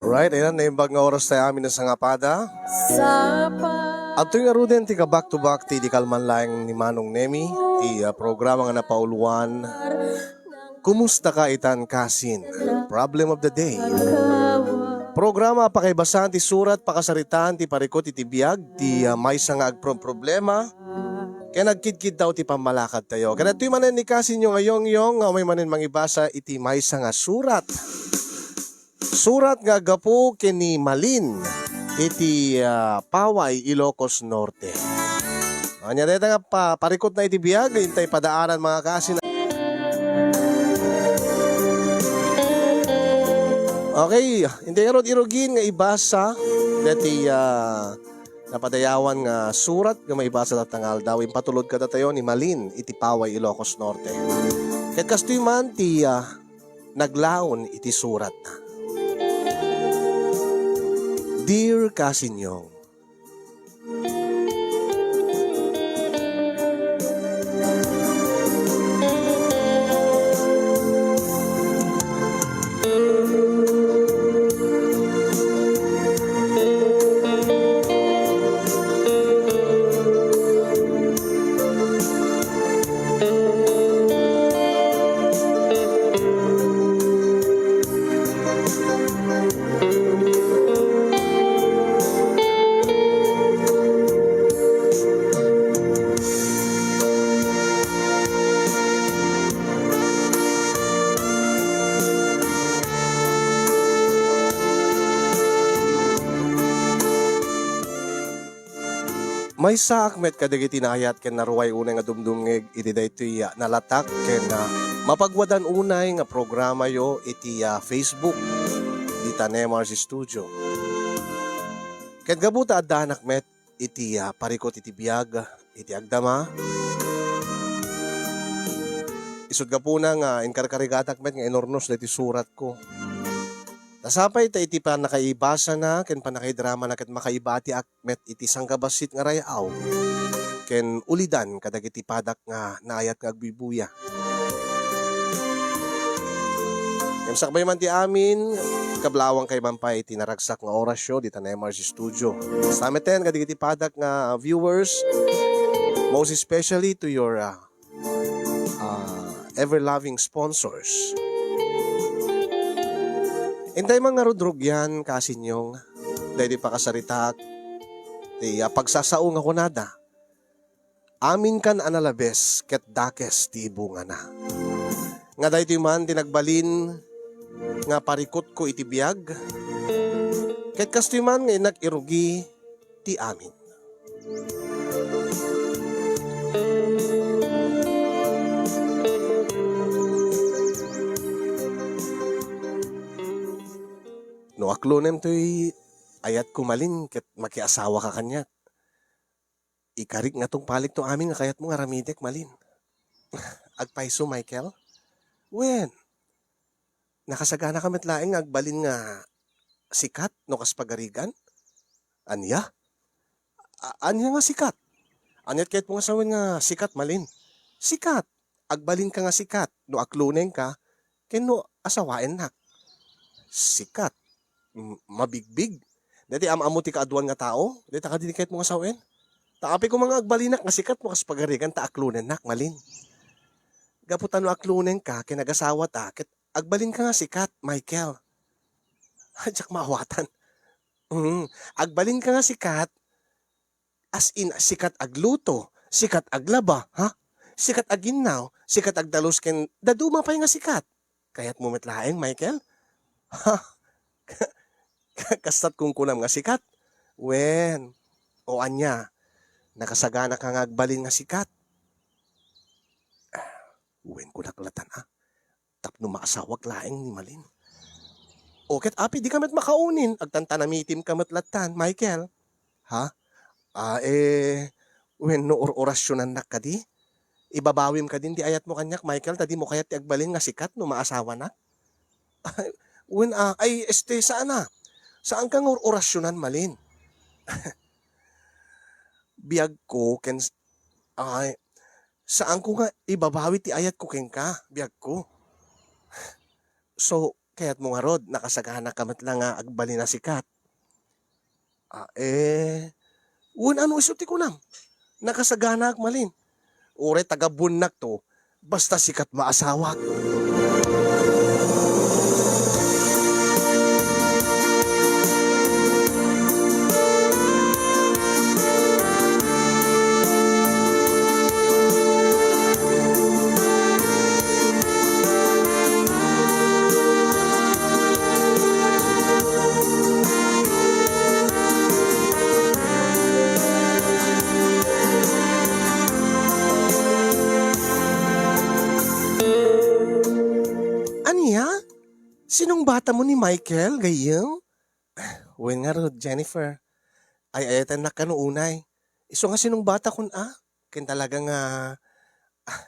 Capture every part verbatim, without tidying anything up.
Right, ayan, naimbag nga oras tayo amin a sangapada. Adtoy ngaruden ti ka-back to back ti idi kalman laeng ni Manong Nemi, ti, ah, programa nga napauluan, Kumusta ka itan, kasin? Problem of the day. Programa a pakaibasaan ti surat, pakasaritaan ti parikut iti biag, ti, ah, maysa nga agpro-, problema, ken agkidkiddaw ti pammalakadtayo. Ken adtoy manen ni kasinyo nga Yongyong nga umay manen mangibasa iti maysa nga surat. Surat nga aggapu ken ni Malin iti, ah, Paway, Ilocos Norte. Ania dayta nga pa-, parikutna iti biag, intay padaanan, mga kasin. Okay, intay ngarud irugin nga ibasa dayta, ah, napadayawan nga surat nga maibasa tatta nga aldaw. Impatulod kadatayo ni Malin iti Paway, Ilocos Norte. Ket kastoy man ti, ah, naglaon iti suratna. Dear Kasinyong, Maysaak met kadagiti naayat ken naruay unay nga dumdumngeg iti daytoy, ah, nalatak ken, ah, mapagwadan unay nga programayo iti, ah, Facebook, dita Nemar's Studio. Ket gapu ta addanak met iti, ah, parikut iti biag, iti agdama, isut' gapuna nga inkarkarigatak met nga inurnos daytoy suratko. Ta sapay ta iti pannakaibasana ken pannakaidramana ket makaibatiak met iti sangkabassit nga ray-aw ken ulidan kadagiti padak nga naayat nga agbuybuya. Ngem sakbay man ti amin, kablawangkayo man pay iti naragsak nga orasyo dita Nemar's Studio. Sa meten kadagiti padak nga viewers, most especially to your, ah, ah, ever-loving sponsors. Intay man ngarud rugian, Kasinyong, daydi pakasaritaak ti, ah, pagsasao nga kunada, "Aminkan a nalabes ket dakes ti ibungana." Nga daytoy man ti nagbalin nga parikutko iti biag, ket kastoy man nga innak irugi ti amin. No aklonem toy ayatko, Malin, ket makiasawaka kaniak. Ikarik nga tungpalikto amin nga kayatmo nga aramidek, Malin. Agpayso, Michael? Wen, nakasaganaka met laeng nga agbalin nga sikat no kas pagarigan? Ania? A-, ania nga sikat? Aniat kayatmo nga sawen nga sikat, Malin? Sikat. Agbalinka nga sikat no aklonenka ken no asawaennak. Sikat. M-, mabigbig. Daytoy am-ammo ti kaaduan nga tao, dayta kadi ti kayatmo nga sawen? Ta apay koma nga agbalinak nga sikat no kas pagarigan ta aklonennak, Malin. Gapu ta no aklonenka ken agasawata, ket agbalinka nga sikat, Michael. Diak maawatan. Mm. Agbalinka nga sikat, as in, sikat agluto, sikat aglaba, ha? Sikat aginnaw, sikat agdalus ken daduma pay nga sikat. Kayatmo met laeng, Michael? Ha? Kasta't kunkunam nga sikat? Wen, o ania, nakasaganaka nga agbalin nga sikat? Wen, kunak latan, a. Tapno maasawak laeng ni Malin. O, ket apay, dika met makaunin, agtantanamitimka met latan, Michael. Ha? A, e, wenno or-orasyonannak kadi? Ibabawim kadin ti ayatmo kaniak, Michael, ta dimo kayat ti agbalin nga sikat no maasawanak? Wen, a, ay, este, saan a. Saanka nga or-orasyonan, Malin. Biagko ken s-, ay, saanko nga ibabawi ti ayatko kenka, biagko. So, Kayatmo ngarud, nakasagana ka met la nga agbalin a sikat. Ah, eh, wen ano isu ti kunam? Nakasaganaak malin. Uray taga-buennakto, basta sikat maasawak. Ania? Sinungbatam ni Michael, gayyem? Wen ngarud, Jennifer. Ay-ayatennak kano unay. Isu nga sinungbatakon a. Ken talaga nga, ah,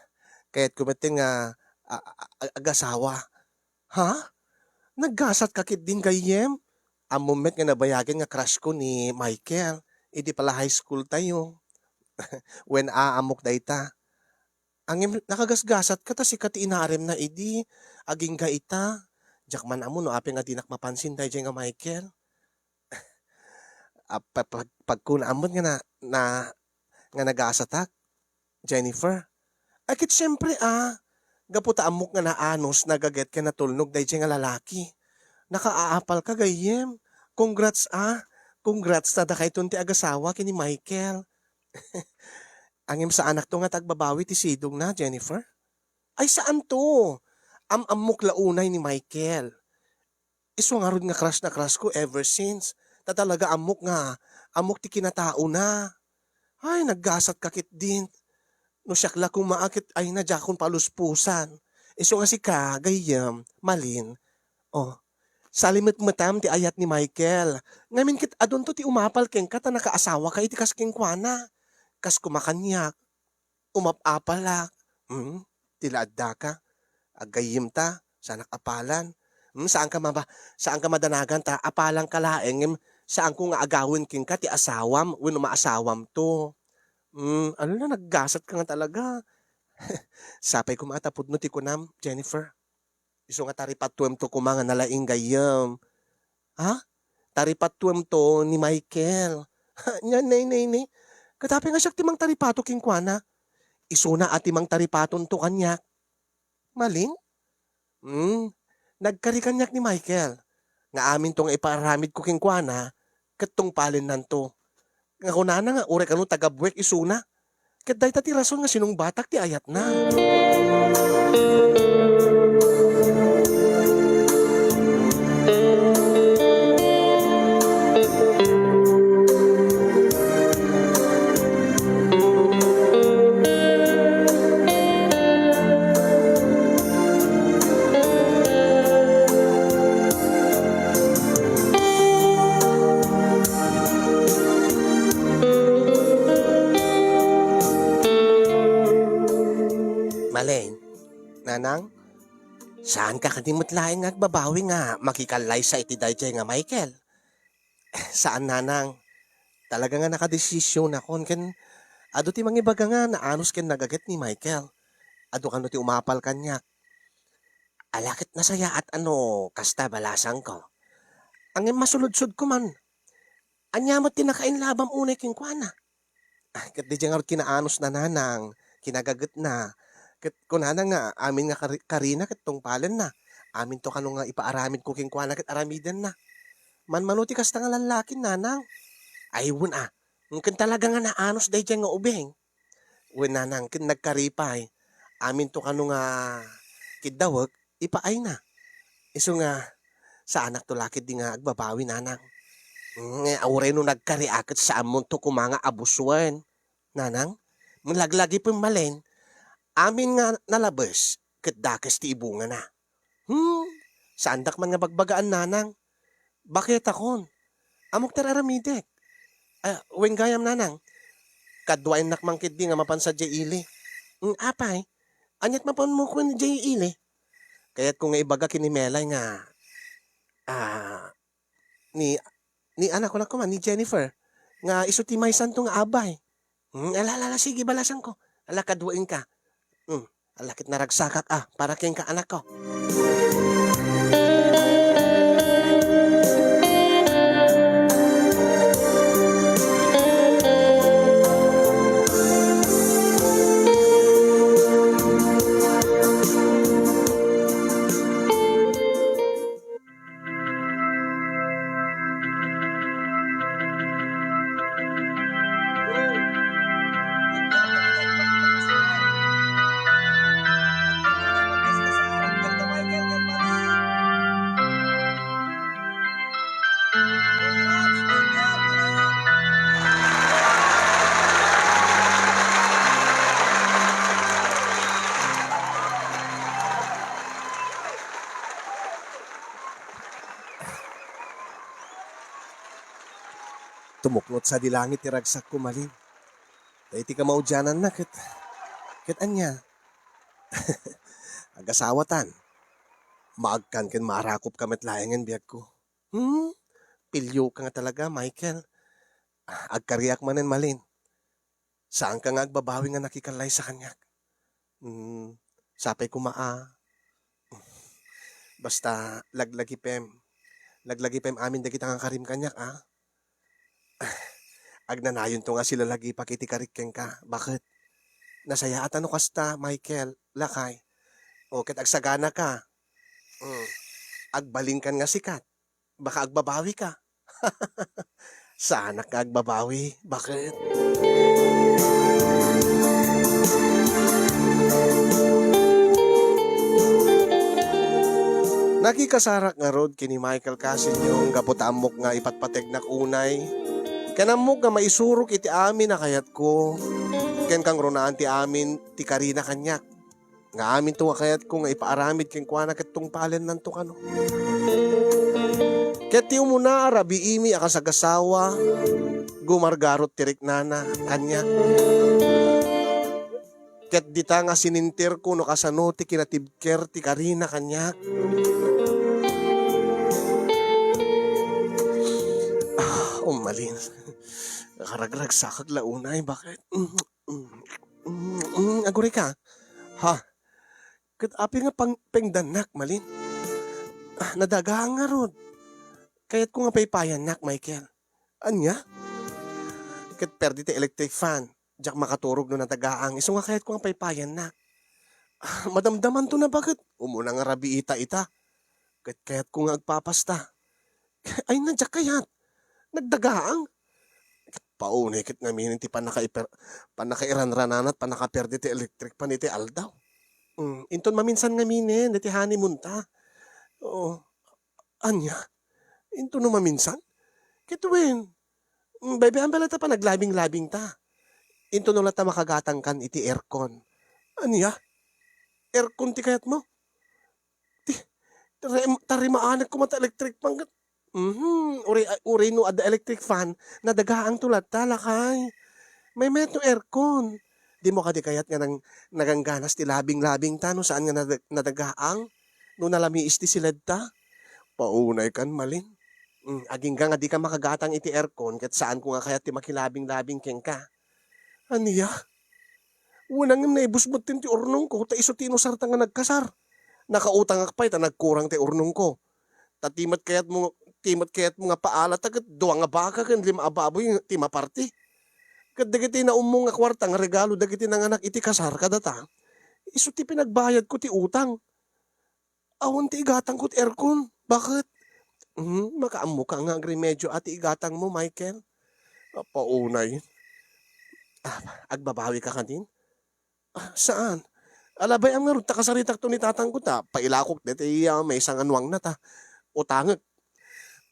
kayatko metten nga, a-, a-, a-, agasawa. Ha? Naggasatka ketdin gayyem? Ammom met nga nabayagen nga crush ko ni Michael idi pala high school tayo. Wen a, ammok dayta. Ngem nakagasgasatka ta sika ti inaaremna idi, agingga ita. Diak man ammo no apay nga dinak mapansin daydiay nga Michael. A, pa-, pag-, pagkunaam met nga na, na, nga nagasatak, Jennifer. Ay, ket siempre, a, gapu ta ammok nga naanus, nagaget ken natulnog daydiay nga lalaki. Nakaaapalka, gayyem. Congrats, a. Congrats ta dakayton ti agasawa ken ni Michael. Ngem saanakto nga ti agbabawi ti sidongna, Jennifer? Ay, saanto. Am-ammok la unay ni Michael. Isu ngarud nga crush na crush ko ever since. Ta talaga ammok nga, ammok ti kinataona. Ay, naggasatka ketdin. No siak la koma ket, ay, na diakon paluspusan. Isu nga sika, gayyem, malin. O, salimetmetam ti ayat ni Michael. Ngamin ket adunto ti umapal kenka ta nakaasawaka iti kas kenkuana. Kas koma kaniak. Umap-apalak. Hmm, ti la addaka. Aggayyemta, saanak apalan. Hmm, saanka maba-, saanka madanagan ta apalanka laeng, ngem saanko nga agawen kenka ti asawam wenno maasawamto. Hmm, ala, naggasatka nga talaga. Sapay koma a ta pudno ti kunam, Jennifer. Isu nga taripatuemto koma nga nalaing gayyem. Ha? Taripatuemto ni Michael. Nia, nay, nay, nay. Ket apay nga siak ti mangtaripato kenkuana? Isuna a ti mangtaripatonto kaniak. Malin? Hmm, nagkari kaniak ni Michael nga aminto nga ipaaramidko kenkuana ket tungpalennanto. Nga kunana nga uray kano taga-buek isuna. Ket dayta ti rason nga sinungbatak ti ayatna. Malin, Nanang, saanka kadi met laeng nga agbabawi nga makikallaysa iti daydiay nga Michael? Saan, Nanang. Talaga nga nakadesisionakon ken adu ti mangibaga nga naanus ken nagaget ni Michael. Adu kano ti umapal kaniak. Ala ket nasayaat a no kasta, balasangko. Ngem masuludsodko man. Ania met ti nakainlabam unay kenkuana? Ah, ket daydiay ngarud kinaanusna, Nanang, kinagagetna. Ket kunana nga amin nga kari-, karina ket tungpalenna. Aminto kano nga ipaaramidko kenkuana ket aramidenna. Manmano ti kasta nga lallaki, Nanang? Ay, wen a. Ken talaga nga naanus daydiay nga ubing. Wen, Nanang, ket nagkari pay. Aminto kano nga kiddawek, ipaayna. Isu nga, saanakto la ketdi nga agbabawi, Nanang. Nga, uray no nagkari a ket saanmonto koma nga abusoen. Nanang, malaglagipen malin, amin nga nalabes, ket dakes ti ibungana. Hmm, saandak man nga bagbagaan, Nanang. Baketakon. Ammok ti ar-aramidek. Ah, wen gayam, Nanang. Kaduaennak man ketdi nga mapan sadiay ili. Hmm, apay, aniat mapanmo ken diay ili? Kayatko nga ibaga ken ni Melay nga, ah, ni, ni anak ko na koma, ni Jennifer, nga isu ti maysanto nga abay. Hmm, ala, ala, ala, sige, balasangko. Ala, kaduaenka. Hmm, ala, ket naragsakak, ah, para kenka, anakko. Tumuknot sadi langit ti ragsakko, Malin. Ta iti kamaudiananna ket, ket ania? Agasawatan. Maagkan ken maarakopka met laengen biagko. Hmm? Pilioka nga talaga, Michael. Agkariak manen, Malin. Saanka nga agbabawi nga nakikallaysa kaniak. Hmm, sapay koma a. Basta laglagipem. Laglagipem amin dagita nga karim kaniak, a. Agnanayonto nga silalagipak iti karik kenka. Baket? Nasayaat a no kasta, Michael, lakay. O, ket agsaganaka. Hmm. Agbalinkan nga sikat. Baka agbabawika. Saanak nga agbabawi. Baket? Nakikasarak ngarud ken ni Michael Casinyong gapu ta ammok nga ipatpategnak unay. Ken ammok nga maisurok iti amin a kayatko. Ken kangrunaan ti amin ti karina kaniak. Nga aminto nga kayatko nga ipaaramid kenkuana ket tungpalennanto kano. Ket ti umuna a rabiimi a kasagasawa, gumargarot ti riknana kaniak. Ket dita nga sinintirko no kasano ti kinatibker ti karina kaniak. Ah, umalin. Nakaragragsakak la unay, baket? Mm, mm, mm, aguray ka. Ha? Ket apay nga pang-, pengdannak, Malin? Ah, nadagaang ngarud. Kayatko nga paypayannak, Michael. Ania? Ket perdi ti electric fan. Diak makaturog no nadagaang. Isu nga kayatko nga paypayannak. Ah, madamdamanto na baket. Umuna nga rabiita ita. Ket kayatko nga agpapasta. Ay, na, diak kayat. Nagdagaang. Paunay ket ngamin ti pannakaiper-, pannakairanrananat, pannakaperdi ti electric fan iti aldaw. Mm, inton maminsan ngaminen, diti honeymoon ta. Oo. Ania? Inton no maminsan? Ket wen? Mm, baybayan pay latta panaglabing-labing ta. Inton no latta makagatangkan iti aircon. Ania? Aircon ti kayatmo? Ti, tari-, tarimaanek koma ta electric fan ket, mhm, uray, uray no adda electric fan, nadagaangto latta, lakay. Maymayat no aircon. Dimo kadi kayat nga nang-, nagangganas ti labing-labing ta no saan nga nadag-, nadagaang? No nalamiis ti siled ta? Paunay kan, Malin. Mm, agingga nga dika makagatang iti aircon ket saanko nga kayat ti makilabing-labing kenka. Ania? Wen, ngem naibusbut ti urnongko, ta isu ti inusarta nga nagkasar. Nakautangak pay ta nagkurang ti urnongko. Ta ti met kayatmo, ti met kayatmo nga paala ta ket dua nga baka ken lima a baboy ti maparti. Ket dagiti naummo nga kuarta nga regalo dagiti nanganak iti kasar kadata, isu ti pinagbayadko ti utang. Awan ti igatangko ti aircon. Baket? Hmm, makaammoka nga agremedyo a ti igatangmo, Michael? Apaunay. Ah, agbabawika kadin? Ah, saan? Alabay-am ngarud ta kasaritakto ni tatangko ta pailakok deti, ah, maysa nga nuangna ta utangek.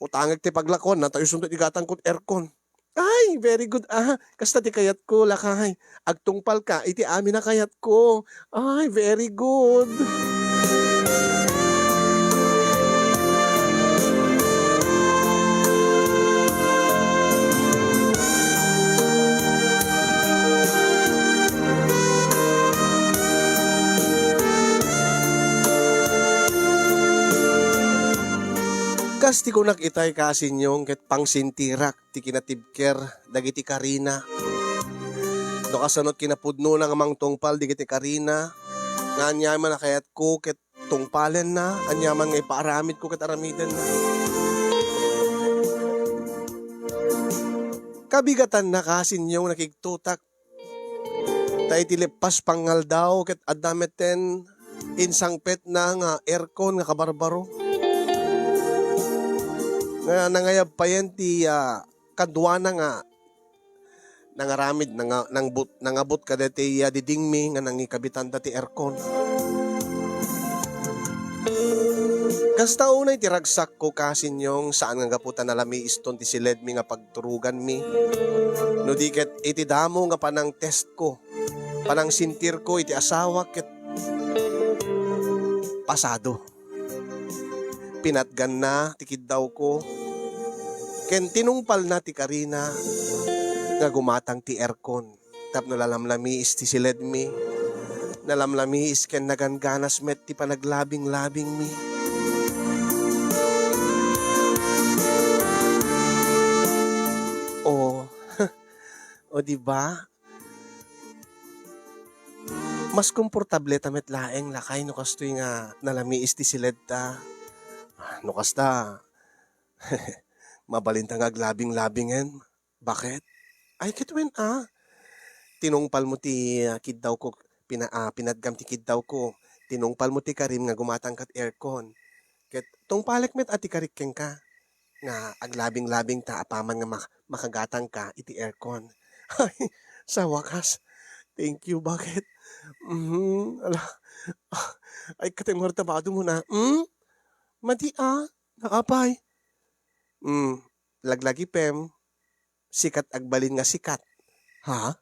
Utangek ti paglakuanna ta isunto igatangko ti aircon. Ay, very good, ah. Kasta ti kayatko, lakay. Agtungpalka iti amin a kayatko. Ay, very good. Kas ti kunak itay, Kasinyong, ket pangsintirak ti kinatibker dagiti karina. No kasano ti kinapudnona nga mangtungpal dagiti karina, nga aniaman a kayatko ket tungpalenna, aniaman nga ipaaramidko ket aramidenna. Kabigatanna, Kasinyong, nakigtotak. Ta iti leppas pangngaldaw ket adda metten insangpetna nga aircon nga kabarbaro. Nga nangayab payen ti, ah, kaduana nga nangaramid, nanga-, nangbut-, nangabut kadaytoy a didingmi nga nangikabitanda ti aircon. Kasta unay ti ragsakko, Kasinyong, saan nga gapu ta nalamiiston ti siledmi nga pagturoganmi, no di ket iti damo nga panangtestko, panangsentirko iti asawak ket pasado. Pinatganna ti kiddawko ken tinungpalna ti karina nga gumatang ti aircon. Tapno nalamlamiis ti siledmi, nalamlamiis ken nagangganas met ti panaglabinglabingmi. O, o di ba? Mas komportable ta met laeng, lakay, no kastoy nga nalamiis ti siledta. Ah, no kasta, mabalinta nga aglabinglabingen. Baket? Ay, ket wen a. Tinungpalmo ti, ah, kiddawko, pina-, ah, pinatgam ti kiddawko. Tinungpalmo ti karim nga gumatang ket aircon. Ket tungpalek met a ti karik kenka nga aglabinglabingta apaman nga mak-, makagatangka iti aircon. Ay, sa wakas. Thank you, Baket. Mhm, ala. Ay, katay mo tabado mo na. Hmm? Madi a. Naapay? Hmm, laglagipem. Sikat agbalin nga sikat. Ha?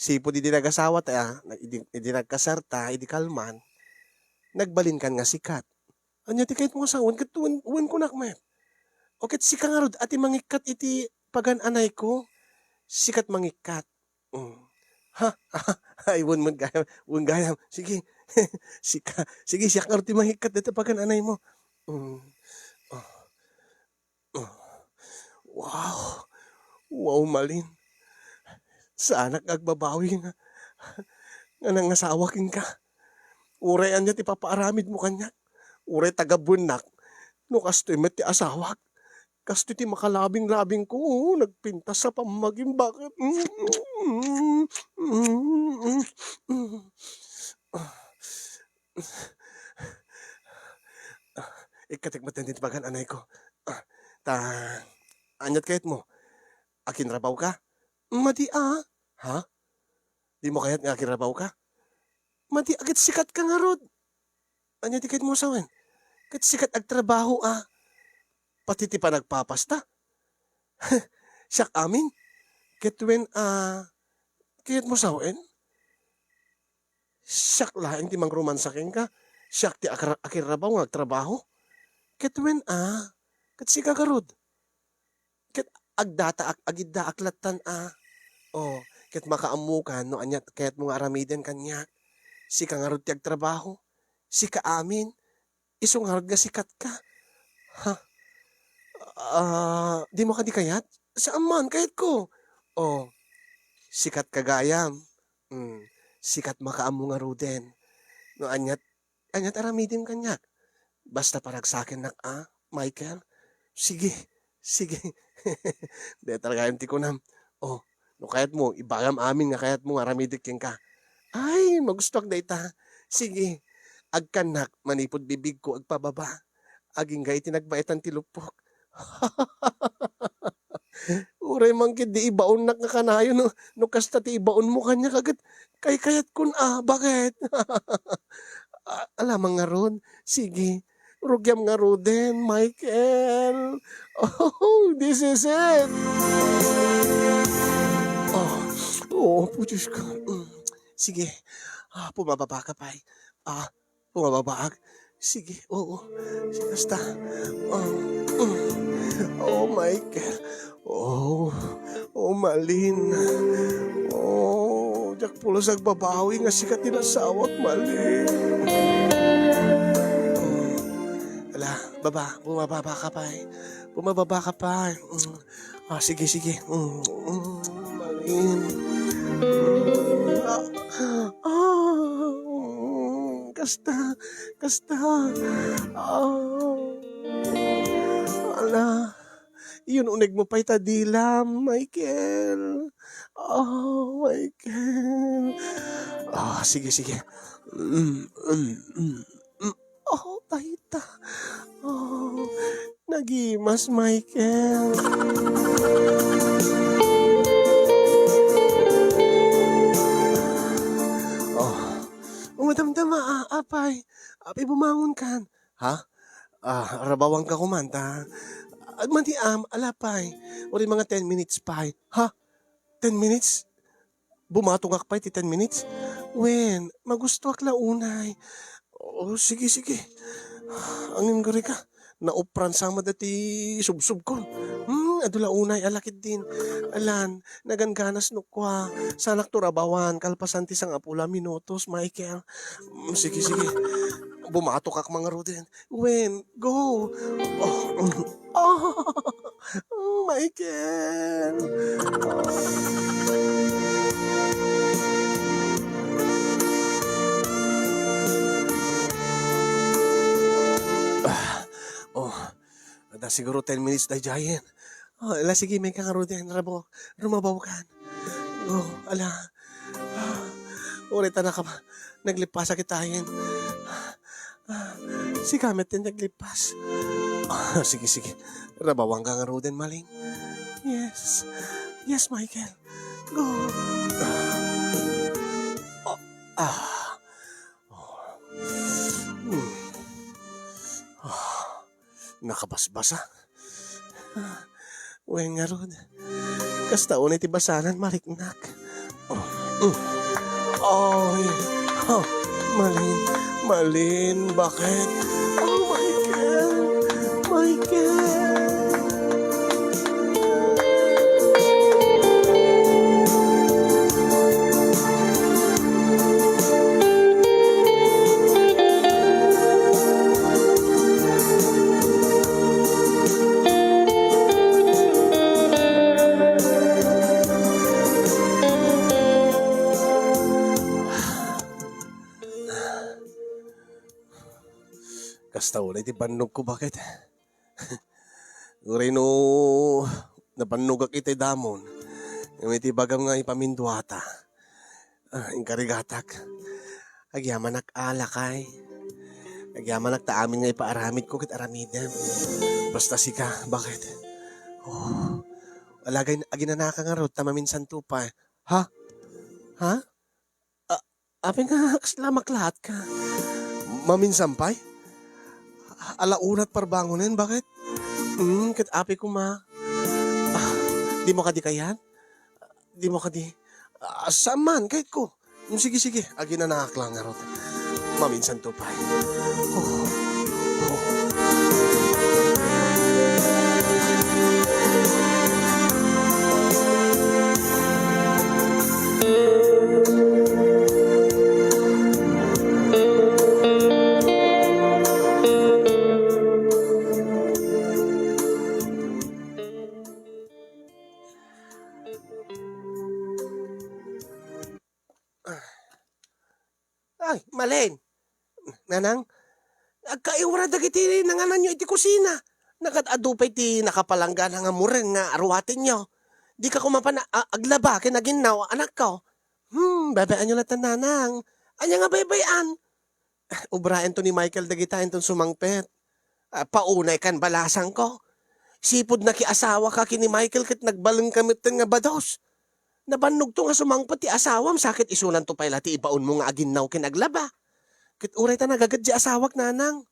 Sipud idi nagasawa ta, idi, idi nagkasar ta, idi kalman, nagbalin kan nga sikat. Ania ti kayat mo nga sawen? Ket wen, wen kunak met. O ket sika ngarud a ti mangikkat iti pagan-anayko? Sikat mangikkat. Mm. Ha? Ay, wen met gayam, wen gayam. Sige. Sika, sige, siak ngarud ti mangikkat dita pagan-anaymo. Mm. Oh. Oh. Wow. Wow, Malin. Saanak nga agbabawi nga, nga nangasawa kenka. Uray ania ti papaaramidmo kaniak. Uray taga-Buennak. No kastoy met ti asawak. Kastoy ti makalabing-labingko. Oo, nagpintas sa pammagim. Bakit? Mm, mm, mm, mm. Ikkatek met dayta pagan-anayko. Ah, ta, aniat kayatmo? Akinrabawka? Madi a. Ha? Dimo kayat nga akinrabawka? Madi a ket sikatka ngarud. Ania ti kayatmo sawen? Ket sikat agtrabaho a. Pati ti panagpapasta. Siak amin. Ket wen a, kayatmo sawen? Siak laeng ti mangromansa kenka. Siak ti akra-, akirrabaw nga agtrabaho. Ket wen a, ket sika garud. Ket agdataak, agiddaak lattan a. O, ket makaammokan no ania ti kayatmo nga aramiden kaniak. Sika ngarud ti agtrabaho. Sika amin. Isu ngarud nga sikatka. Ha? Ah, dimo kadi kayat? Saan man, kayatko. O, sikatka gayam. Mm, sikat makaammo ngaruden. No aniat, aniat aramidem kaniak. Basta paragsakennak a, Michael. Sige, sige. Dayta gayam ti kunam. O, no kayatmo, ibagam amin nga kayatmo nga aramidek kenka. Ay, magustuak dayta. Sige, agkannak manipud bibigko agpababa. Agingga iti nagbaetan ti luppok. Uray man ketdi ibaonnak nga kanayon no, no kasta ti ibaonmo kaniak ket kaykayatkon a, baket? A-, alamang ngarud. Sige. Rugiam ngaruden, Michael. Oh, this is it. Oh, oh, Diyos ko. Mm. Sige. Ah, pumababa ka pay. Ah, Bumababaag. Sige, oo. Sige, basta. Oh, mm. Oh, Michael. Oh, oh, Malin. Oh, diak pulos agbabawi nga sika ti nasawak, Malin. Oh. Ala, baba, bumababa ka pay. Bumababa ka pay. Mm. Ah, sige, sige. Mm, mm, Malin. Mm, ah, ah, mm, kasta, kasta. Ah, ala. Iyon unegmo pay ta dilam, Michael. Ah, Michael. Ah, sige, sige. Mm, mm, mm, mm. Oh, dayta. Oh, nagimas, Michael. Oh, umadamdama, ah, apay. Apay, bumangon kan. Ha? Ah, rabawanka koma ta. Agmatiam, ala pay. Uray mga ten minutes pay. Ha? Ten minutes? Bumatongak pay ti ten minutes? Wen, magustoak la unay. O, sige, sige. Ngem guri ka, naupran sa met ti subsobkon. Hmm, adu la unay a lakid din. Alan, nagangganas no kua. Sanak to rabawan, kalpasan ti sangapulo a minutos, Michael. Hmm, sige, sige. Bumatokak mangaruden. Wen, go. Oh, oh, Michael. Ah, oh, adda siguro ten minutes daydiayen. Oh, ala, sige, mayka ngaruden, rabaw-, rumabawkan. Oh, ala. Uray ta nakaba-, naglippasak itayen. Ah, sika met ti naglippas. Ah, sige, sige. Rabawanka ngaruden, Malin. Yes. Yes, Michael. Go. Oh, ah. Oh. Hmm. Ah. Nakabasbasa. Ah, wen ngarud. Kasta unay ti basanan, mariknak. Oh, mm. Ay, ha, Malin, Malin, bakit? Oh, Michael, Michael. Kasta unay ti bannogko, bakit? Uray no nabannogak itay damon, ngem iti ibagam nga ipaminduata, ah, inkarigatak. Agyamanak a, lakay. Agyamanak ta amin nga ipaaramidko ket aramidem. Basta sika, bakit? Oh, alagay, aginanaka ngarud ta maminsanto pay. Ha? Ha? A-, apay nga kasla maklaatka? Maminsan pay? Ala unat parbangonen, bakit? Hmm, ket apay koma. Ah, dimo kadi kayat? Dimo kadi? Ah, saan man, kayatko. Hmm, sige, sige, aginanaak la ngarud. Maminsanto pay. Oh, oh. Ay, Malin. Nanang, agkaiwra dagiti nangananyo iti kusina. Nagad-adu pay ti nakapalanggana nga mureng nga aruatenyo. Dika koma pay a-, aglaba ken aginnaw, anakko. Hmm, babayanyo latta, nanang. Ania nga baybay-an? Ubraento ni Michael dagita inton sumangpet. Ah, paunaykan, balasangko. Sipud nakiasawaka ken ni Michael ket nagbalengka metten nga bados. Nabannogto nga sumangpet ti asawam, sa ket isunanto pay la ti ibaonmo nga aginnaw ken aglaba. Ket uray ta nagaged ti asawak, nanang.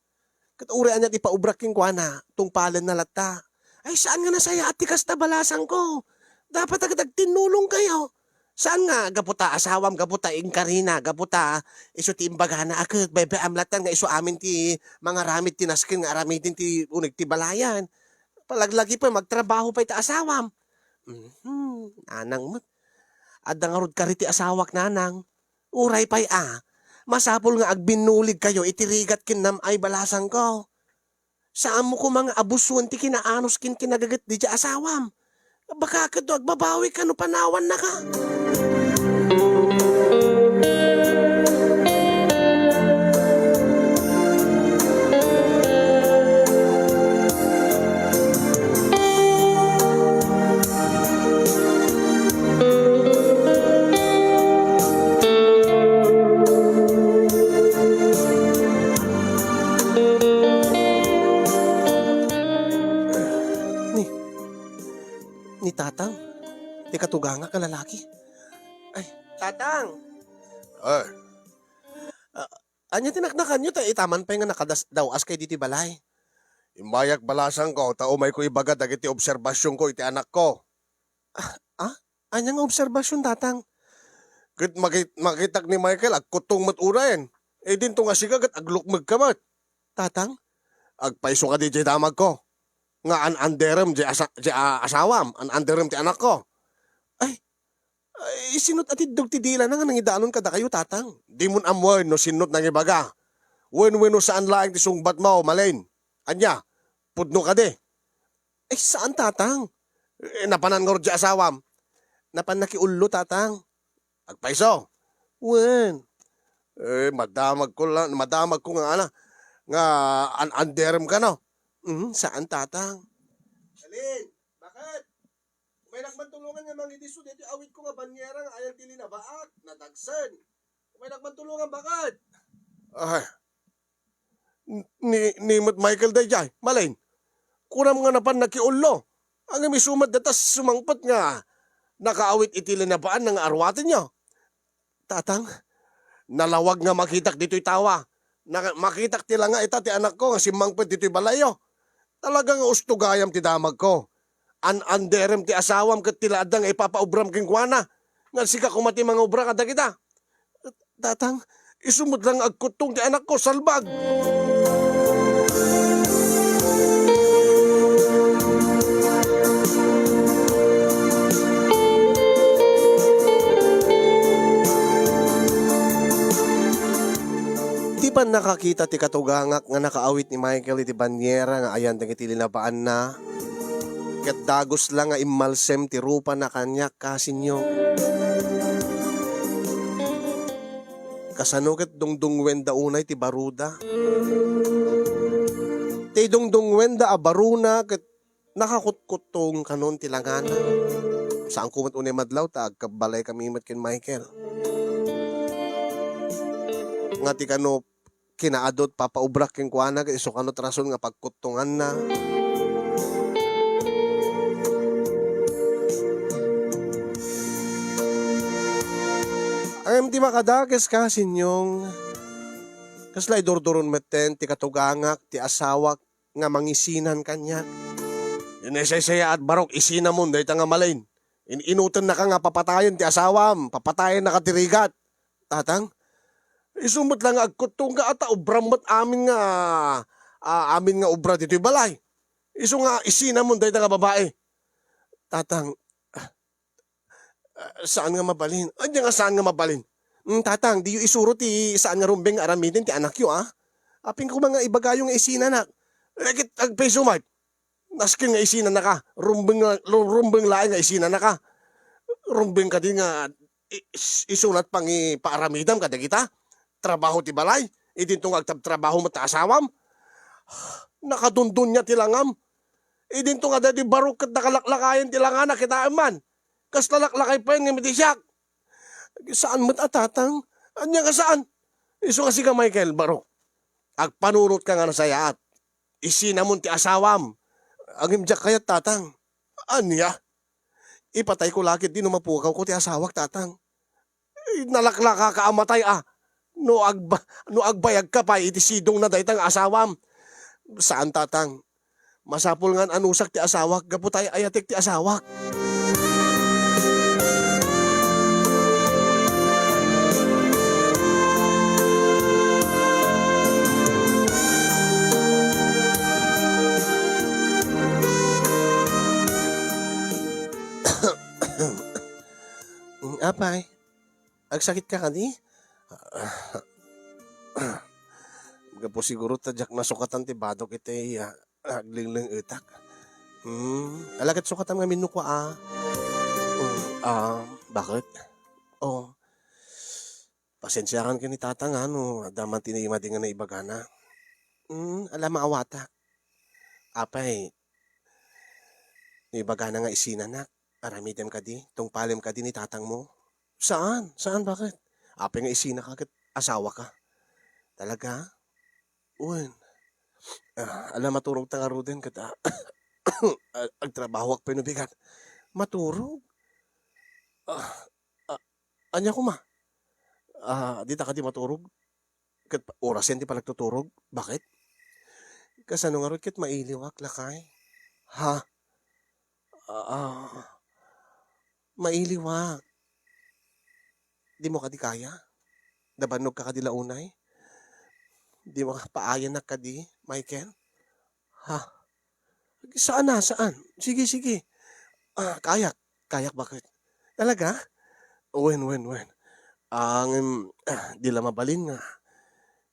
Ket uray aniat ipaubrak kenkuana, tungpalenna latta. Ay, saan nga nasayaat ti kasta, balasangko. Dapat agad agtinnulongkayo. Saan nga gapu ta asawam, gapu ta inkarina, gapu ta isu ti imbagana a ket baybay-am latta nga isu amin ti mangaramid ti nasken nga aramiden ti uneg ti balayan. Palaglagi pay, magtrabaho pay ta asawam. Mhm, nanang met. Adda ngarud kari ti asawak, nanang. Uray pay a, masapul nga agbinnuligkayo iti rigat ken nam-ay, balasangko. Saanmo koma nga abusoen ti kinaanus ken kinagaget daydiay asawam. Baka ket no agbabawika no panawannaka. Ni, ni Tatang, ti katugangak a lalaki. Ay, Tatang! Ay. Ah, ania ti naknakanyo ta itaman pay nga nakadas-, daw-askay ditoy balay? Immayak balasangko ta umayko ibaga dagiti obserbasionko iti anakko. Ah, ah? Ania nga obserbasion, Tatang? Ket makit-, makitak ni Michael agkuttong met unayen. Idinto nga sika ket aglukmegka met. Tatang? Agpayso kadi diay damagko nga an-anderem diay asa-, diay a-, asawam, an-anderem ti anakko. Ay, ay, sino't atiddog ti dilana nga nangidanon kadakayo, Tatang? Dimon ammoen no sino't nangibaga. Wenno saan laeng ti sungbatmo, Malin. Ania? Pudno kadi? Ay, saan, Tatang. Eh, napanan ngarud diay asawam? Napan nakiullo, Tatang. Agpayso. Wen. Eh, madamagko la-, madamagko nga ana, nga an-anderem kano. Mm, saan, Tatang. Alin? Bakit? Umaynak man tulongan nga mangidisso ditoy awitko nga banyera nga ayan ti linabaak, nadagsen. Umaynak man tulongan, bakit? Ay, ni, ni met Michael daydiay, Malin. Kunam nga napan nakiullo. Ngem isu met dayta sumangpet nga nakaawit iti linabaanna nga aruatenyo. Tatang, nalawag nga makitak ditoy tawa. Na, makitak ti langa ita ti anakko nga simmangpet ditoy balayyo. Talaga nga ustogayam ti damagko. An-anderem ti asawam ket ti la adda nga ipapaobram kenkuana. Nga sika koma ti mangobra kadagita. Tatang, isu met la nga agkuttong ti anakko, salbag! Ti pannakakita ti katugangak nga nakaawit ni Michael iti banyera nga ayan dagiti linabaanna, ket dagus la nga immalsem ti rupana kaniak, kasinyo. Kasano ket dungdungngoenda unay ti baruda? Ti dungdungngoenda a baruna ket nakakutkuttong kanon ti langana. Saanko met unay madlaw ta agkabbalay kami met ken Michael. Nga ti kano kinaadut papaubrak kenkuana ket isu kano ti rason nga pagkuttonganna. Ngem ti makadakes, kasinyong, kasla idurduron metten ti katugangak ti asawak nga mangisinan kaniak. Dina isaysayaat, barok, isinamon dayta nga Malin. In-inutennaka nga papatayen ti asawam, papatayennaka ti rigat. Tatang, isu met la nga agkuttongka, ata obram met amin nga, ah, amin nga obra ditoy balay. Isu nga isinamon dayta nga babai. Tatang, ah, saan nga mabalin? Ania nga saan nga mabalin? Mm, Tatang, diyo isuro ti saan nga rumbeng nga aramiden ti anakyo, ah. Apin koma nga ibagayo nga isinanak. Eh, ket agpayso met. Nasken nga isinanaka, rumbeng nga, ru-, rumbeng laeng nga isinanaka. Rumbeng kadi nga i-, is-, isunat pangipaaramidam kadagita? Trabaho ti balay, idinto nga agtabtrabaho met ta asawam? Nakadundunia ti langam. Idinto nga daydi barok ket nakalaklakayen ti langana, kitaem man. Kasla laklakay payen nga iti siak. Saan met a, Tatang? Ania nga saan? Isu nga sika, Michael, barok. Agpanunotka nga nasayaat. Isinamon ti asawam. Ngem diak kayat, Tatang. Ania? Ipatayko la ketdi no mapukawko ti asawak, Tatang. Ay, nalaklakaka a matay a. No agba-, no agbayagka pay iti sidongna dayta nga asawam. Saan, Tatang. Masapul nga an-anusak ti asawak gapu ta ay-ayatek ti asawak. Mm, apay, agsakitka kadi? Gapu siguro ta diak nasukatan ti badok iti, ah, aglinglengetak. Hmm, ala ket sukatam ngamin no kua, ah. Hmm, ah, bakit? Oh, pasensiakan ken ni Tatang, ah, no adda man ti madi nga naibagana. Hmm, ala maawatak. Apay, no ibagana nga isinanak, aramidem kadi, tungpalem kadi ni tatangmo? Saan? Saan? Bakit? Apay nga isinaka ket asawaka. Talaga? Wen. Ah, ala, maturogta ngaruden ket, ah, ag-, agtrabahoak pay no bigat. Maturog? Ah, ah, ania koma? Ah, dita kadi maturog? Ket orasen ti panagtuturog. Bakit? Kasano ngarud ket mailiwak, lakay? Ha? Ah, mailiwak. Dimo kadi kaya? Nabannog ka kadi la unay? Dimo ka paayanak kadi, Michael? Ha? Saan a, saan? Sige, sige. Ah, kayak. Kayak, baket? Talaga? Wen, wen, wen. Ngem, ah, di la mabalin nga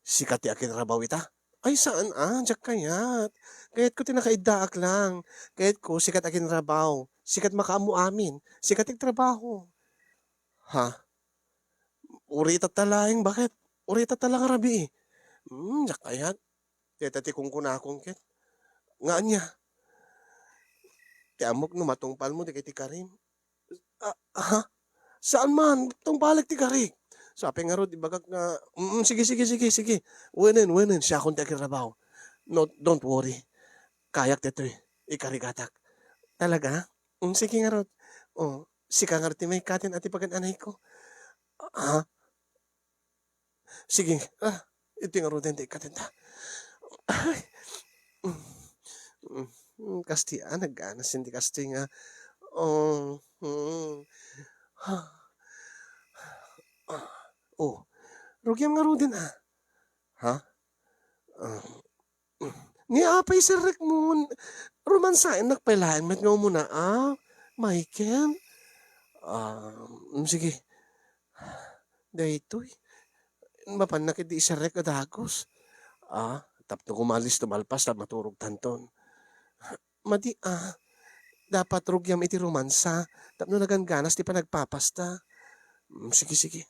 sika ti akinrabaw ita? Ay, saan a, diak kayat. Kayatko ti nakaiddaak lang. Kayatko sika ti akinrabaw, sika ti makaammo amin, sika ti agtrabaho. Ha? Uri ita ta laeng, baket? Uri ita ta la nga rabii. Hmm, diak kayat. Dayta ti kunkunakon ket. Nga ania? Ti ammok no matungpalmo dagiti karim. Ah, ha? Saan man, tungpalek ti karik. Sa apay ngarud, ibagak nga, mm, sige, sige, sige, sige. Wenen, wenen, siakon ti agirrabaw. No, don't worry. Kayak ditoy, ikarigatak. Talaga? Mm, sige ngarud. Oh, sika ngarud ti maikkaten a ti pagan-anayko. Ha? Sige, ah, iti ngaruden ti ikkaten ta. Ay. Mm, mm, mm, kastoy, ah, nagganas ti kastoy nga, oh, mm. Ah, oh, rugiam ngaruden, ah. Ha? Ah, Ni apay serrekmo, romansaennak pay laeng met nga umuna, a, Michael? Ah, mm, sige. Daytoy. Mapannak idi iserrek a dagus. Ah, tapno kumalis, tumalpas, ta maturogtanton. Madi, ah. Dapat rugiam iti romansa, tapno nagangganas ti panagpapasta. Mm, sige, sige.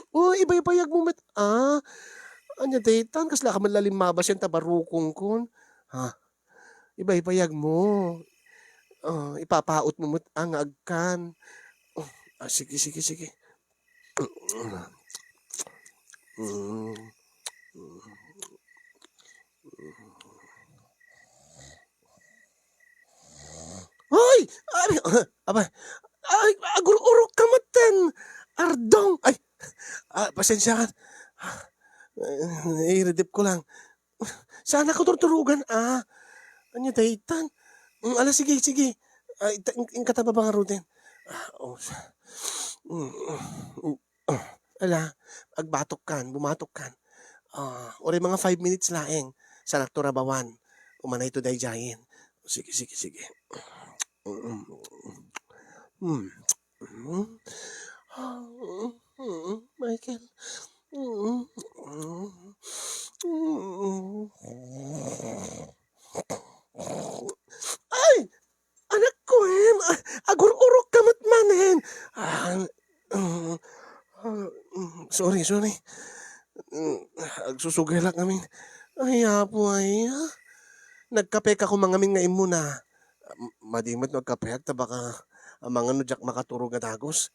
Oh, ibaybayag mo met, ah. Ania daytan, kasla ka man la limmabas yan ta barukongkon. Ha? Ibaybayag mo. Ah, ipapaot mo met, ah, nga agkan. Oh, ah, sige, sige, sige. Mm. Ay! Ay! Aba, ay, agur-urok ka met ten. Ardong! Ay! Ah, pasensya ka. Iridip ko lang. Saan ako turturugan, ah? Ania daytan? Mm, ala, sige, sige. Ah, ita-, in-, inkata baba ngaruden. Ah, oh, sa-, mm, mm, mm. Ah, ala, agbatok kan, bumatok kan. Ah, uray mga five minutes laeng, saanakto rabawan. Umanayto daydiayen. Sige, sige, sige. Mm. Mm. Michael. Ay! Anakko, em, a-, agur-urok ka met manen. Ah, mm, ah, mm, sorry, sorry. Mm, agsusugaylak ngamin. Ay, Apo, ay, ah. Nagkapeka koma ngamin nga immuna. M-, madi met no agkapeak ta baka amangan no diak makaturog nga dagus.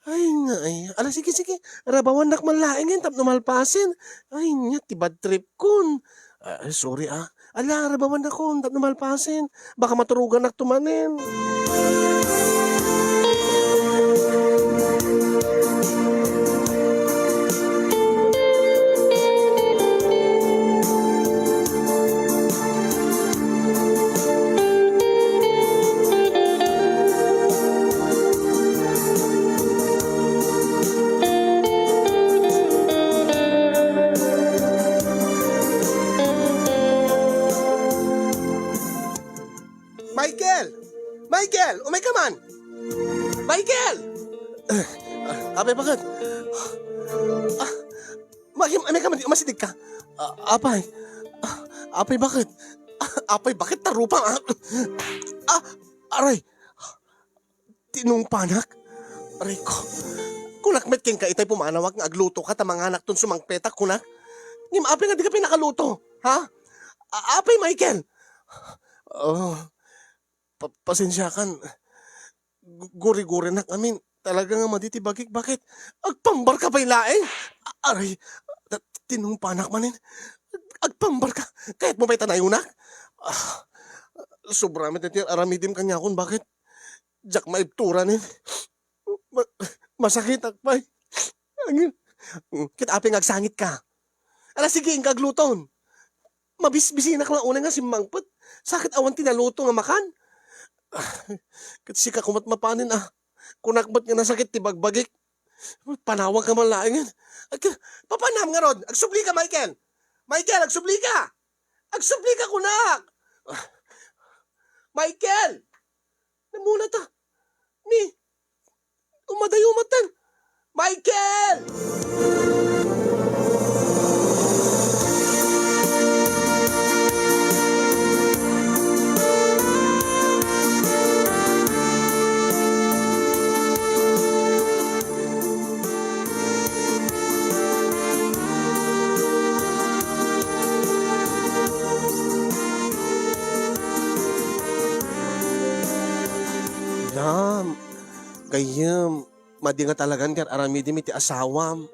Ay, nga, ay. Ala, sige, sige. Rabawannak man laengen tapno malpasen. Ay, nga, ti bad trip kon. Ah, sorry, ah. Ala, rabawan nakon, tapno malpasen. Baka maturuganakto manen. Michael! Michael! Umay ka man! Michael! Ah, apay, baket? Ah, ma-, umay ka man, umasideg ka. Ah, apay. Ah, apay, baket? Ah, apay, baket? Tarupang, ah. Ah, aray! Tinungpanak? Aray ko. Kunak met kenka itay pumanawak nga agluto ka ta manganakton sumangpetak, kunak. Ngem apay nga di ka pinakaluto, ha? A-, apay, Michael? Oh, pa-, pasensiakan. Gu-, guri-gurinak amin. Talaga nga madi ti bagik, baket? Agpambar ka pay laeng? A-, aray, ta-, tinungpanak manen. Agpambar ka. Kayat mo pay ta nayonak? Ah, sobra met ti ar-aramidim kaniakon, baket? Diak maibturan, eh. Ma-, masakitak pay. Ket apay nga agsangitka? Ala, sige, inka agluton. Mabisbisinak la unay nga simmangpet. Sa ket awan ti naluto nga makan. Ket sika koma met mapanen, a. Kunak met nga nasakit ti bagbagik. Panawagka man laengen. Ag-, papanam ngarud. Agsublika, Michael. Michael, agsublika. Agsublika, kunak. Michael! Namuna ta. Ni, umadayo met ten. Michael! Dam, gayyem, madi nga talagan ti ar-aramidem iti asawam.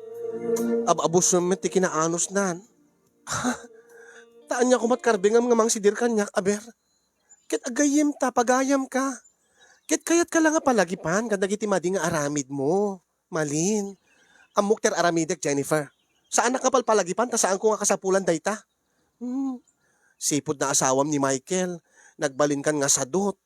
Ab-abusen met ti kinaanosnan. Ta ania koma ti karbengam nga mangsidir kaniak, aber? Ket agayyem ta, pagayamka. Ket kayatka la nga palagipan kadagiti madi nga aramidmo, Malin. Ammok ti ar-aramidek, Jennifer. Saanak nga palpalagipan ta saanko nga kasapulan dayta. Hmm. Sipud naasawam ni Michael, nagbalinkan nga sadut.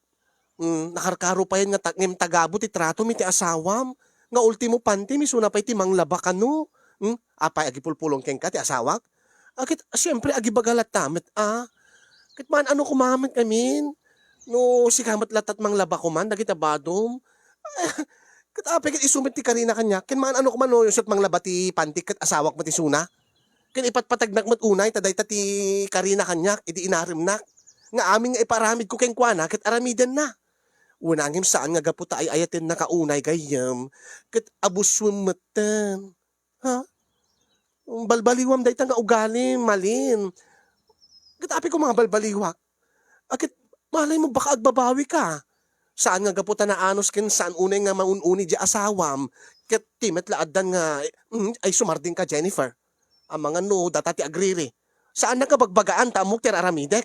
Hmm, nakarkaro payen nga ta-, ngem tagabu ti tratom iti asawam. Nga ultimo pantim, isuna pay ti manglaba kano. Hmm, apay, agipulpulong kenka ti asawak? A, ket, siempre, agibaga latta met, a. Ket maan-ano koma met ngamin? No sika met latta ti manglaba koma dagiti badom? Ket apay ket isu met ti karina kaniak? Ken maan-ano koma no isu ti manglaba ti pantik ket asawak met isuna? Ken ipatpatagnak met unay ta dayta ti karina kaniak idi inaremnak. Nga amin nga ipaaramidko kenkuana ket aramidenna. Wen, ngem saan nga gapu ta ay-ayatennaka unay gayyem ket abusuem metten. Ha? Balbaliwam dayta nga ugalim, Malin. Ket apay koma nga balbaliwak? A, ket malay mo, baka agbabawika. Saan nga gapu ta naanos ken saan unay nga maun-uni diay asawam, ket ti met la addan nga, mm, ay sumardengka, Jennifer. Amangan no data ti agriri. Saannak nga bagbagaan ta ammok ti ar-aramidek.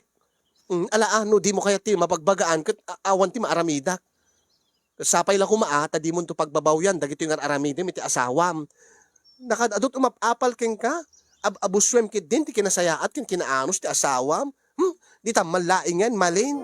Mm, ala, a, no dimo kayat ti mabagbagaan ket a-, awan ti maaramidak. Sapay la koma, a, ta dimonto pagbabawian dagitoy nga ar-aramidem iti asawam. Nakaad-adut umap-apal kenka, ab-abusuem ketdin ti kinasayaat ken kinaanos ti asawam. Hmm, ditam man laengen, Malin.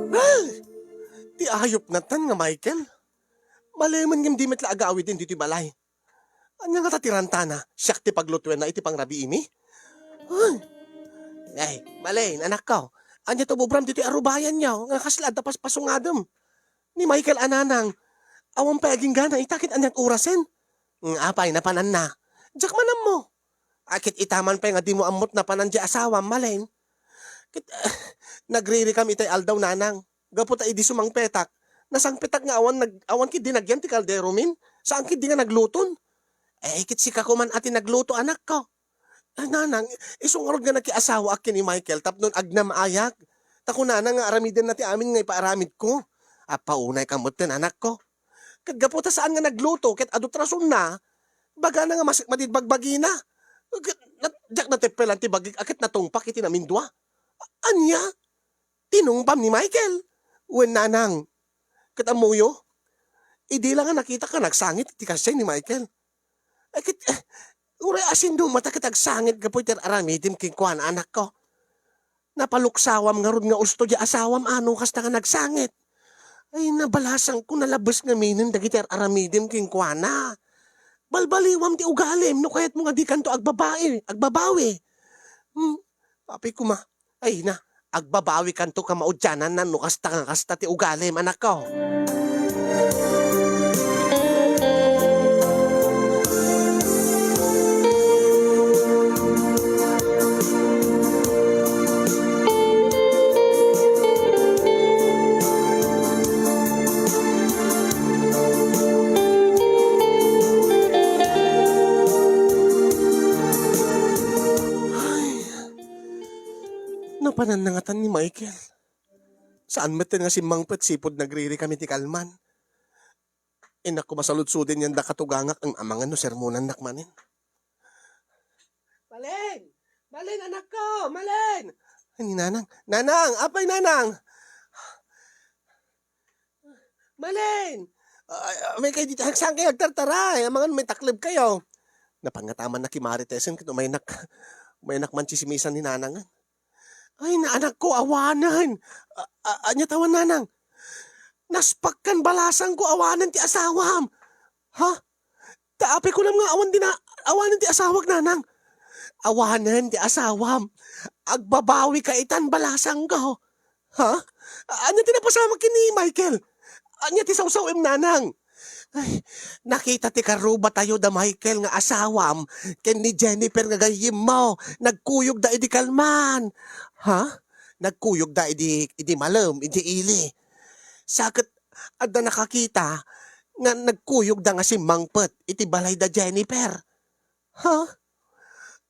Ay! Ti ayupna tan nga Michael. Malemen ngem di met la agawiden ditoy balay. Ania ngata ti rantana? Siak ti paglutuenna iti pangrabiimi? Ay! Ay, Malin, anakko. Ania ti ubobram ditoy arubayanyo nga kasla adda paspasungadem? Ni Michael a nanang, awan pay aginggana ita ket aniat orasen? Nga apay, napananna? Diak man ammo. A, ket ita man pay nga dimo ammot napanan diay asawam, Malin? Ket, nagririkam itay aldaw, nanang. Gapu ta idi sumangpetak, nasangpetak nga awan nag-, awan ketdi nagyan ti kalderomin. Saan ketdi nga nagluton. Ay, ket sika koman a ti nagluto, anakko. Ay, nanang, isu ngarud nga nakiasawaak ken ni Michael tapno agnamaayak. Ta kunana nga aramidenna ti amin nga ipaaramidko. Apay, unaykam metten, anakko. Ket gapu ta saan nga nagluto, ket adu ti rasonna, ibagana nga mas-, madi ti bagbagina. Ket nat-, diak nateppelan ti bagik a ket natungpak iti namindua. Ania? Tinungpam ni Michael? Wen, nanang. Ket ammoyo? Idi la nga nakitak nga nagsangit iti kasdiay ni Michael. Ay, ket, eh, uray a sino mata ket agsangit gapu iti ar-aramidem kenkuana, anakko. Napaluksawam ngarud nga usto diay asawam a no kasta nga nagsangit. Ay, nabalasangko, nalabes ngaminen dagiti ar-aramidem kenkuana. Balbaliwam ti ugalim no kayatmo nga dikanto agbabai, agbabawi. Hmm, apay koma. Ay na, agbabawikanto kamaudiananna no kasta nga kasta ti ugalim, anakko. Nangngatan ni Michael. Saan metten nga simmangpet, sipud nagririkam iti kalman. Innak ko masaludsodin yan da katugangak, ang amangan no sermonannak manen. Malen! Malen, anakko! Malen! Ay, ni Nanang. Nanang! Apay, Nanang! Malen! Ay, ay, may kayo dito. Saan kayo agtartaray? Amangan may taklib kayo. Napangataman na ki Marites, ket umaynak, umaynak man tsismisan ni Nanang. Ay, na anak ko, awanen. A-, a-, anya tawan, Nanang? Naspakkan balasang ko, awanen ti asawam. Ha? Ta apay kunam nga awan dina-, awanen ti asawak, Nanang. Awanen ti asawam. Agbabawi ka itan balasang ko. Ha? Anya ti napasamak ken ni Michael? Anya ti sawsaw-em, Nanang? Ay, nakita ti karrubatayo da Michael nga asawam ken ni Jennifer nga gayyemmo. Nagkuyogda idi kalman. Ha? Nagkuyogda idi, idi malem, idi ili. Sa ket adda nakakita nga nagkuyogda nga simmangpet iti balay da Jennifer. Ha?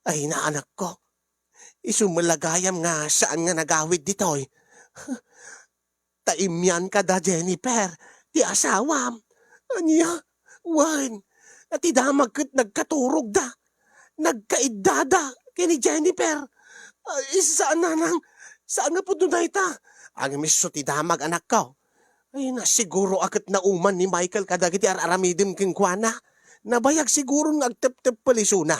Ay, naanakko. Isu met la gayam nga saan nga nagawid ditoy. Ta immian kada Jennifer, ti asawam. Ania? Wen, ti damag ket nagkaturogda. Nagkaiddada ken ni Jennifer. Ay, saan, Nanang. Saan nga pudno dayta. Agmisso ti damag, anakko. Ay, na, siguro a ket nauman ni Michael kadagiti ar-aramidem kenkuana. Nabayag siguro nga agtepteppel isuna.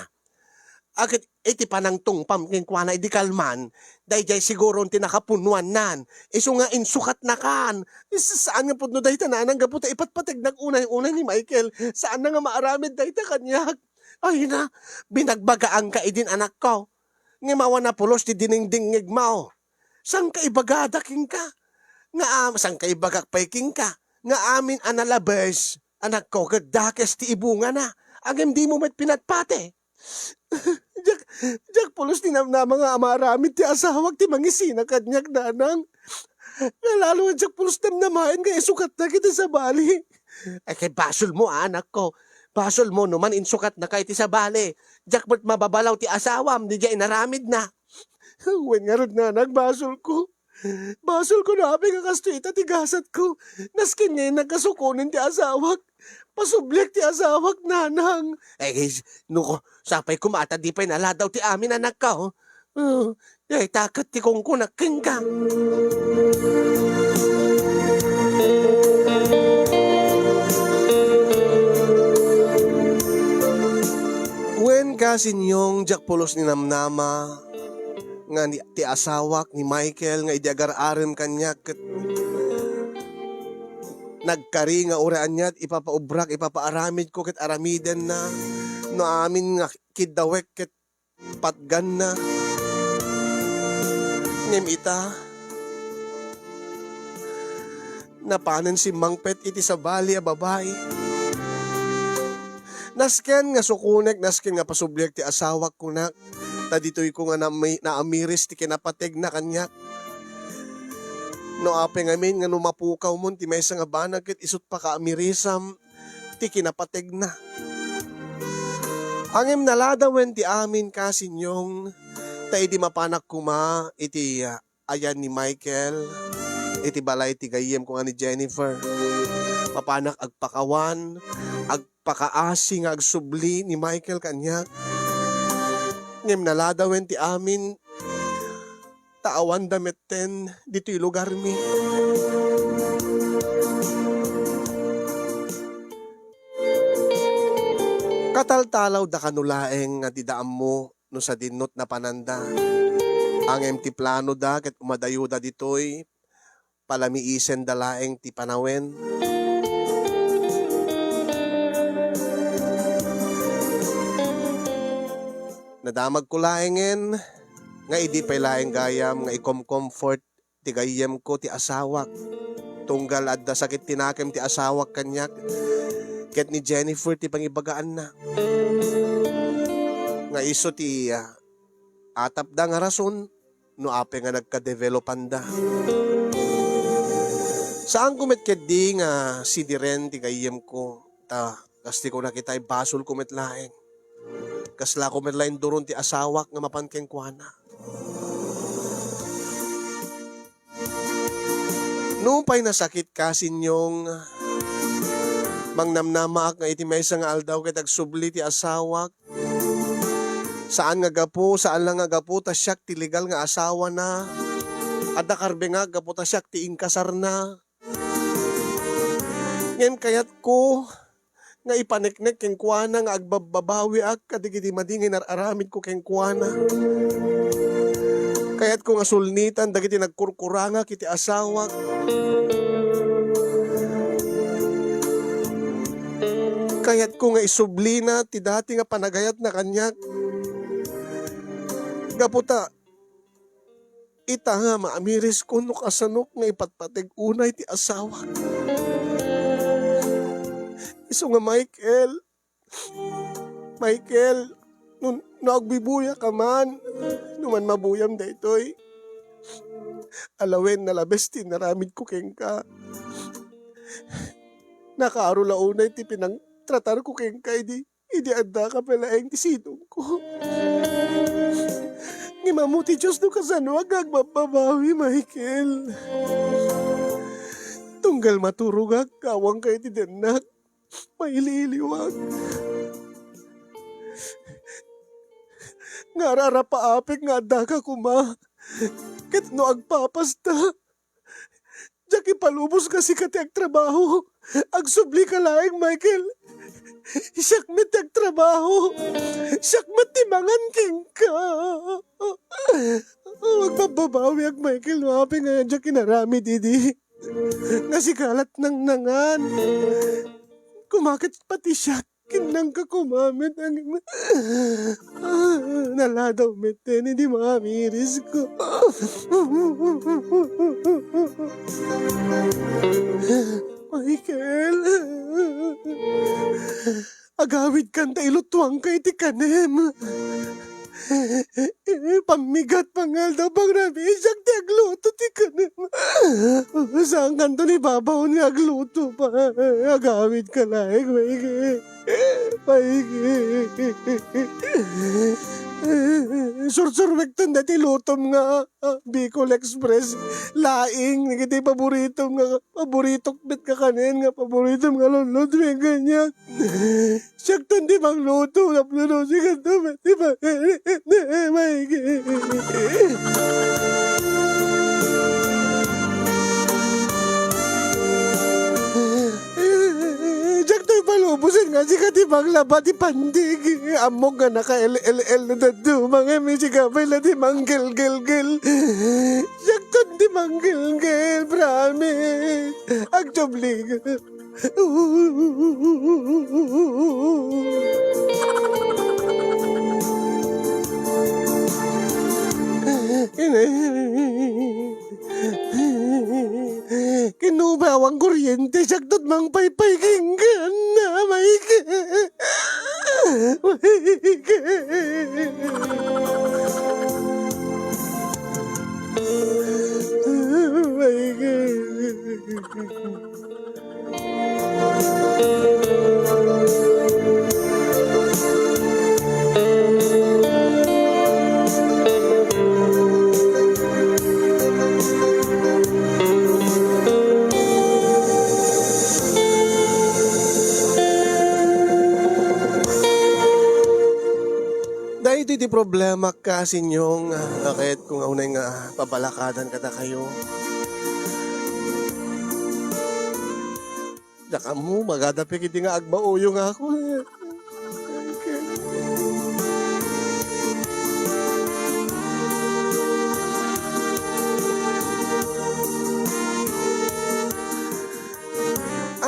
A ket iti panangtungpam kenkuana idi kalman, daydiay siguro ti nakapunuannan. Isu nga insukatnakan. Is-, saan nga pudno dayta, Nanang, gapu ta ipatpategnak unay-unay ni Michael. Saan na nga maaramid dayta kaniak. Ay na, binagbagaanka idin, anakko. Ngem awan a pulos ti dinengdengngegmo. Saan ka ibagada kenka? Nga am-, saan ka ibagak pay kenka? Nga amin a nalabes, anakko, ket dakes ti ibungana. Ngem dimo met pinatpati. Diak, diak pulos ti namnama nga maaramid ti asawak ti mangisina kaniak, Nanang. Nga lalo nga diak pulos namnamaen nga isukatnak iti sabali. Ay, kay basolmo, anakko. Basolmo no man insukatnaka iti sabali. Diak met mababalaw ti asawam, diay inaramidna. Wen ngarud, Nanang, basolko. Basolko no apay nga kastoy ita ti gasatko. Nasken nga innak a sukonen ti asawak. Pasubliak ti asawak, Nanang. Eh, no ko, sapay koma ta di pay naladaw ti amin, anakko. Oh, dayta ket ti kunkunak kenka. Wen, kasinyong, diak pulos ni namnama nga ni, ti asawak ni Michael nga idi agar-arem kaniak ket nagkari nga uray aniat ipapaubrak, ipapaaramidko ket aramidenna no amin nga kiddawek ket patganna. Ngem ita, napanen simmangpet iti sabali a babai. Nasken nga sukonek, nasken nga pasubliek ti asawak, kunak, ta ditoyko nga nami-, naamiris ti kinapategna kaniak. No apay ngamin nga no mapukawmon ti maysa nga banag ket isut' pakaamirisam ti kinapategna. Ngem naladawen ti amin, kasinyong, ta idi mapanak koma iti, ah, ayan ni Michael iti balay ti gayyemko nga ni Jennifer, mapanak agpakawan, agpakaasi nga agsubli ni Michael kaniak. Ngem naladawen ti amin, ta awanda metten ditoy lugarmi. Kataltalawda kano laeng nga dida ammo no sadinno ti napananda. Ngem ti planoda ket umadayoda ditoy, palamiisenda laeng ti panawen. Nadamagko laengen nga idi pay laeng gayam nga ikom-comfort ti gayyemko ti asawak. Tunggal adda sakit ti nakem ti asawak kaniak, ket ni Jennifer ti pangibagaanna. Nga isu ti, ah, atapda nga rason no apay nga nagkadevelopanda. Saanko met ketdi nga sidiren ti gayyemko, ta kas ti kunak ita, basolko met laeng. Kaslako met laeng duron ti asawak nga mapan kenkuana. Nupay nasakit ka, Sinyong, mangnamnamaak nga iti maysa nga aldaw ket agsubli ti asawak. Saan nga gapu, saan lang nga gapu ta siak ti legal nga asawana. Adda karbengak gapu ta siak ti inkasarna. Ngem kayatko nga ipaneknek kenkuana nga agbabbabawiak kadagiti madi nga inar-aramidko kenkuana. Kayatko nga sulnitan dagiti nagkurkurangak iti asawak. Kayatko nga isublina ti dati nga panagayatna kaniak. Gapu ta, ita nga maamirisko no kasanok nga ipatpateg unay ti asawak. Isu nga, Michael, Michael, no, no agbibuyaka man, no man mabuyam daytoy, alawen nalabes ti inaramidko kenka. Nakaaro la unay ti pinangtratarko kenka idi, idi addaka pay laeng ti sidongko. Ngem ammo ti Dios no kasano nga agbabbabawi, Michael. Tunggal maturogak, awanka iti dennak, mailiiliwak. Nga ar-arapaapek nga addaka koma. Ket no agpapasta, diak ipalubos nga sika ti agtrabaho. Agsublika laeng, Michael. Siak met ti agtrabaho. Siak met ti mangan kenka. Agbabbabawiak, Michael, no apay nga diak inaramid idi. Nga sika la't nangnangan. Koma ket pati siak, kinnangka koma met, ang, ah, naladaw met, eh, ni di maamirisko. Michael. Agawidkan ta ilutuanka iti kanem. Pammigat, pangaldaw, pangrabii, siak ti agluto ti kanem. Saankanto ni babaon nga agluto pa. Agawidka laeng, maigi. Maigi. Sursurwekton dati lutom nga, ah, Bicol Express. Laing, dagiti paboritom nga, paboritok met nga kanen nga, paboritom nga lunlod, wen kaniak. Siakton ti mangluto, tapno no, sikanto met ti pang-, maigi. Diak toy palubosen nga sika ti manglaba ti pandig. Ammok nga naka-L L L no dadduma, ngem sika pay la ti manggelgelgel. Siakton ti manggelgel, promise. Agtublig. Ine. Kinubawang kuryente, siaktot mangpaypay kenka, maigi. Maigi. Maigi. Daytoy ti problema, Kasinyong, nga kayatko nga unay nga pabalakadan kadakayo. Diak ammo, magadapi iti nga agmauyo nga ako.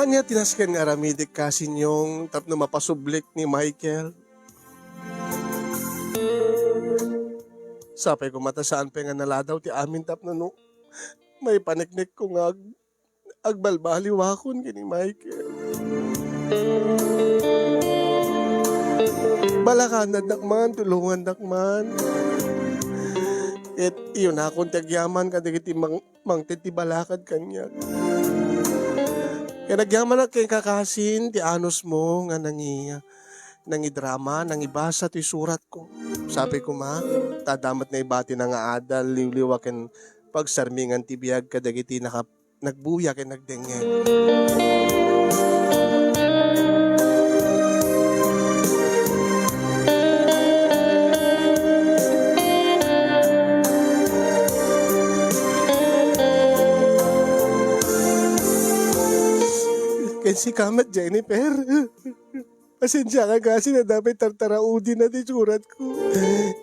Ania ti nasken nga aramidek, Kasinyong, tapno mapasublik ni Michael? Sapay koma ta saan pay nga naladaw ti amin tapno no maipaneknekko nga ag-, agbalbaliwakon ken ni Michael. Balakanandak man, tulongandak man. Ket iyunakon ti agyaman kadagiti mang-, mangted ti balakad kaniak. Ket agyamanak kenka, Kasin, ti anusmo nga nangi-, nangidrama, nangibasa toy suratko. Sapay koma, ta adda met naibatina nga adal, liwliwa ken pagsarmingan ti biag kadagiti naka-, nagbuya ken nagdengngeg. Ken sika met, Jennifer. Pasensiakan kasi no adda pay tartaraudina ti suratko.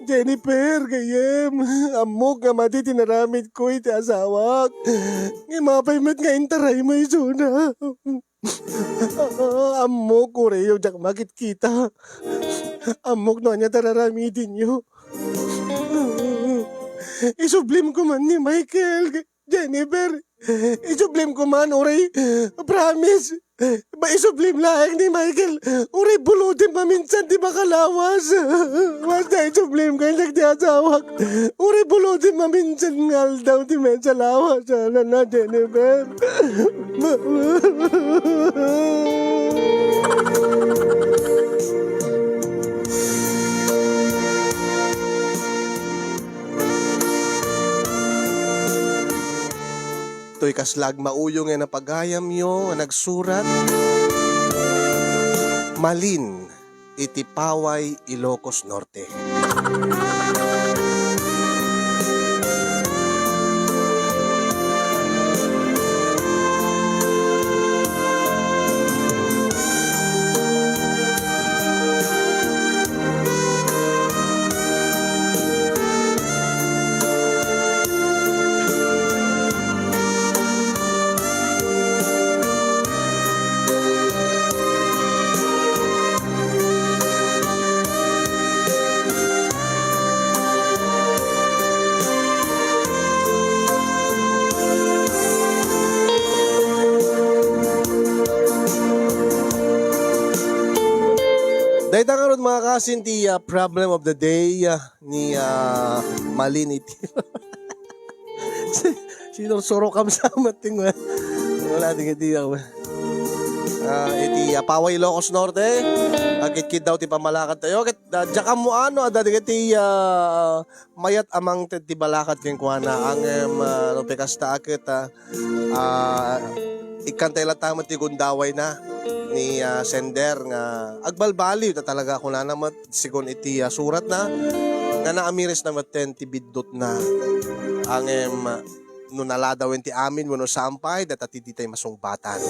Jennifer, gayyem, ammok nga madi ti naramidko iti asawak. Ngem apay met nga intaraymo isuna? Ammok, uray diak makitkita. Ammok no ania ti ar-aramidinyo. Isublimko man ni Michael. Jennifer, isublimko man, uray, promise. Ba, isublim laeng ni Michael. Uray, bulutem maminsan ti makalawas. Basta isublimko, innak ti asawak. Uray, bulutem maminsan nga aldaw ti maisalawas. Sana na, Jennifer. Toy kasla agmauyong nga napagayamyo nga nagsurat, Malin iti Paway, Ilocos Norte. Dayta ngarud, mga kasin, ti, ah, problem of the day, ah, ni, ah, Malin iti. Si, sinursuro kam sa mating, eh. Wala, di, di ako, eh. Ah, iti, ah, Paway, Ilocos Norte. Agkitkit daw ti pamalakad tayo. Ket, ah, diak ammo no adda dagiti, ah, mayat a mangted ti balakad kenkuana. Ngem, ah, no pikasta a ket, ah, ah, ikkantay latta met ti gundawayna ni, ah, sender nga agbalbaliw ta talaga kunana met segun iti, ah, suratna nga naamirisna metten ti biddutna. Ngem, no naladawen ti amin wenno saan pay, dayta ti ditay masungbatan.